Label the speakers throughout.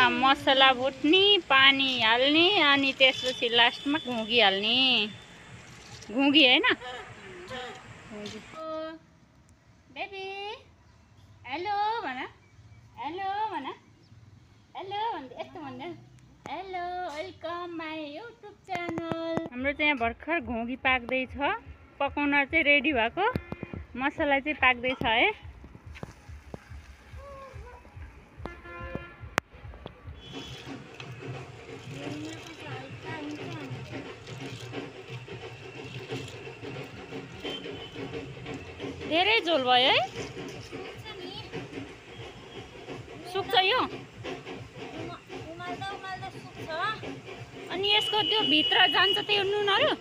Speaker 1: मसला भुट्ने, पानी हाल्ने अनि त्यसपछि लास्टमा घुगी हाल्ने। घुगी हैन? घुगी। बेबी हेलो भन। हेलो भन। हेलो भन्दै यस्तो भन्दै। Hello welcome my YouTube channel. हाम्रो चाहिँ यहाँ भर्खर घुगी पाक्दैछ। पकाउन चाहिँ रेडी भएको, मसला चाहिँ पाक्दैछ है। धेरै झोल भयो है। सुक्छ यो अनि यसको त्यो भित्र जान्छ त्यो नुनहरू।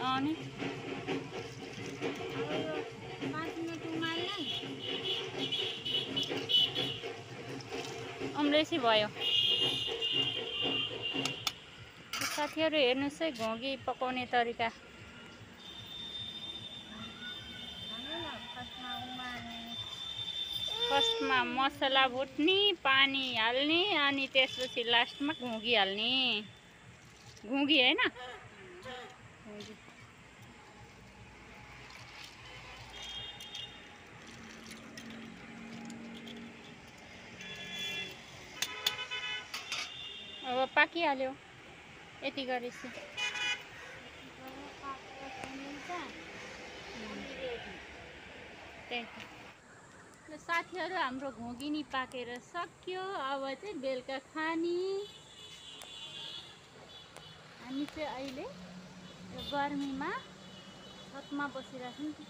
Speaker 1: अनि अम्रेसी भयो। साथीहरू हेर्नुहोस् है घुगी पकाउने तरिका। फर्स्टमा मसला भुट्ने, पानी हाल्ने अनि त्यसपछि लास्टमा घुगी हाल्ने। घुगी हैन? घुगी। अब पाकिहाल्यो यति गरेपछि। ल साथीहरू हाम्रो घुगी नि पाकेर सक्यो। अब चाहिँ बेलुका खाने। हामी चाहिँ अहिले यो गर्मीमा छतमा बसिरहेको नि।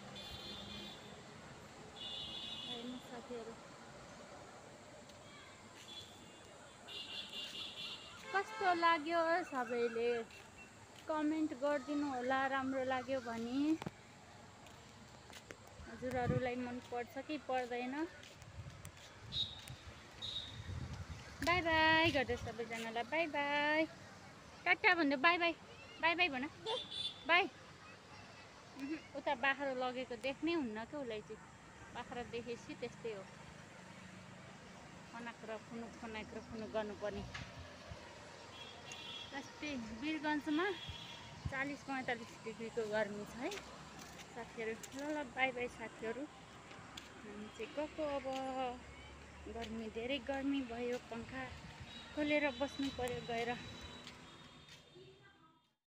Speaker 1: हेर्नु साथीहरू कस्तो लाग्यो सबैले कमेन्ट गरिदिनु होला राम्रो लाग्यो भने। हजुरहरूलाई मन पर्छ कि पर्दैन? बाई बाई गर्दै सबैजनालाई बाई बाई। टाटा भन्दै बाई बाई। बाई बाई भन। बाई। उता बाख्रा लगेको देख्नै हुन्न क्या उसलाई चाहिँ। बाख्रा देखेपछि त्यस्तै हो, खनाक्र फुनुक गर्नुपर्ने। जस्तै वीरगन्जमा 40-45 डिग्रीको गर्मी छ है साथीहरू। ल बाई बाई साथीहरू। हामी चाहिँ गएको अब। गर्मी धेरै गर्मी भयो, पङ्खा खोलेर बस्नु पर्यो गएर।